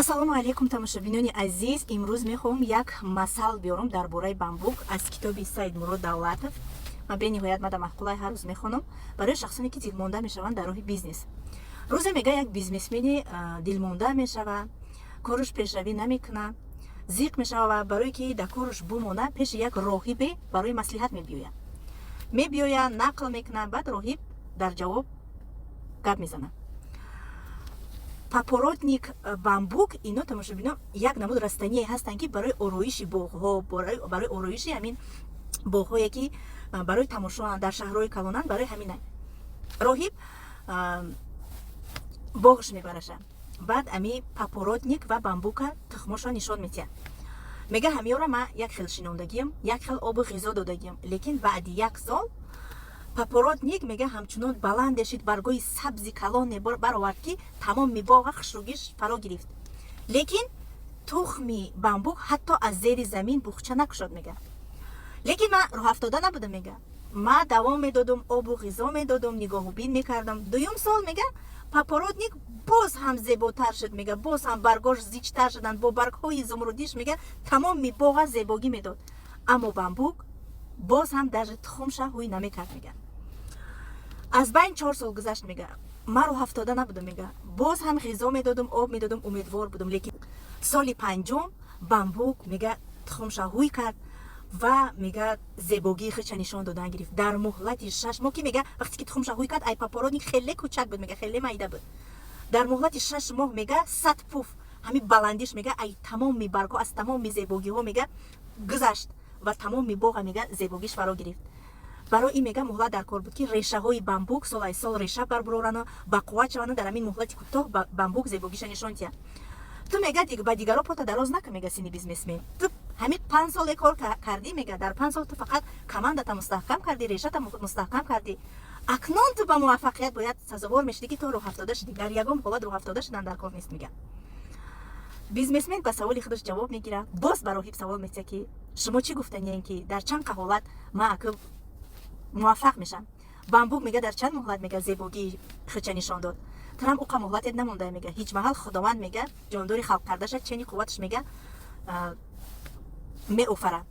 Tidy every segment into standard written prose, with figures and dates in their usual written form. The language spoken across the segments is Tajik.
Ассалому алайкум, тамошобинони азиз. Имрӯз мехоҳам як масал биёрам дар бораи бамбук аз китоби Саидмурод Давлатов. Ман бениҳоят мада маъқулай, ҳар рӯз мехонам. Барои шахсоне, ки дилмонда мешаванд дар роҳи бизнес. Рӯзе, мега, як бизнесмени дилмонда мешава, коруш пешравӣ намекуна, зиқ мешава ва барое ки дар коруш бумона, пеши як роҳибе барои маслиҳат мебиёяд. Мебиёяд, нақл мекунад, баъд роҳиб дар ҷавоб гап мезанад. Папоротник, бамбук, ино, тамошобино, як намуд растание ҳастанд, ки барои ороиши боғҳо, барои ороиши ҳамин боғҳое, ки барои тамошоанд, дар шаҳрҳои калонанд, барои ҳамина. Роҳиб боғш мебараша, баъд ами папоротник ва бамбука тухмошро нишон метиҳад. Мега, ҳамиёра ман як хел шинондагиам, як хел обу ғизо додагиам, лекин баъди як сол папоротник, мега, ҳамчунон баланде шид, баргои сабзи калоне баровард, ки тамоми боға хушругиш фаро гирифт, лекин тухми бамбук ҳатто аз зери замин буғча накушод. Мега, лекин ман рӯҳафтода набудам. Мега, ман давом медодум, обу ғизо медодум, нигоҳубин мекардам. Дуюм сол, мега, папоротник боз ҳам зеботар шуд. Мега, боз ҳам баргош зичтар шуданд, бо баргҳои зумрудиш, мега, тамоми боға зебогӣ медод, аммо бамбук боз ҳам даже тухмша ҳуй намекард. Мега, аз байн 4 сол гузашт. Мега, ман рӯҳафтода набудам. Мега, боз ҳам ғизо медодум, об медодум, умедвор будум, лекин соли панҷум бамбук, мега, тухмша ҳуй кард ва, мега, зебогии худша нишон додан гирифт. Дар муҳлати 6 моҳ, ки, мега, вақте ки тухмша ҳуй кард, ай папоротник хеле кӯчак буд, мега, хеле майда буд. Дар муҳлати 6 моҳ, мега, 100 пуф ҳамин баландиш, мега, ай тамоми баргҳо, аз тамоми зебогиҳо, мега, гузашт ва тамоми боға, мега, зебогиш фаро гирифт. Барои ин, мега, муҳлат дар кор буд, ки решаҳои бамбук сол аз сол реша барбурорану бақувват шаванду дар ҳамин муҳлати кӯтоҳ бамбук зебогиша нишон диҳад. Ту, мега, ба дигаро пота дароз накун. Мега, сини бизнесмен, ту ҳамин 5 соле кор кардӣ. Мега, дар 5 сол ту фақат командата мустаҳкам кардӣ, решата мустаҳкам кардӣ. Акнун ту ба муваффақият бояд сазовор мешудӣ, ки ту рӯҳафтода шудӣ. Дар ягон ҳолат рӯҳафтода шудан дар кор нест. Мега, бизнесмен ба саволи худаш ҷавоб мегирад, боз ба роҳиб савол метиҳад, ки шумо чӣ гуфтанием, ки дар чанд ҳолат ман аку муваффақ мешам? Бамбук, мега, дар чанд муҳлат, мега, зебогии худша нишон дод? Турам уқа муҳлатет намонда. Мега, ҳеҷ маҳал Худованд, мега, ҷондори халқ кардаша чени қувваташ, мега, меофарад.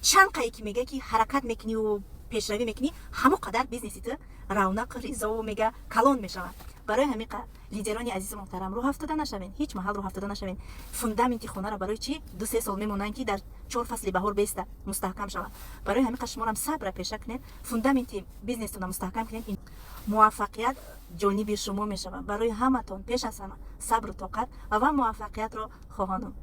Чанд қае ки, мега, ки ҳаракат мекуниву пешравӣ мекунӣ, ҳамо қадар бизнеси ту равнақу ризову, мега, калон мешавад. Барои ҳамин лидерони азизу муҳтарам, рӯҳафтода нашавен, ҳеҷ маҳал рӯҳафтода нашавен. Фундаменти хонаро барои чӣ 2-3 сол мемонанд, ки дар чор фасли баҳор беста, мустаҳкам шавад? Барои ҳамин қа шуморам сабра пеша кунед, фундаменти бизнестона мустаҳкам кунед, муваффақият ҷониби шумо мешавад. Барои ҳаматон пеш аз ҳама сабру тоқат ва муваффақиятро хоҳонам.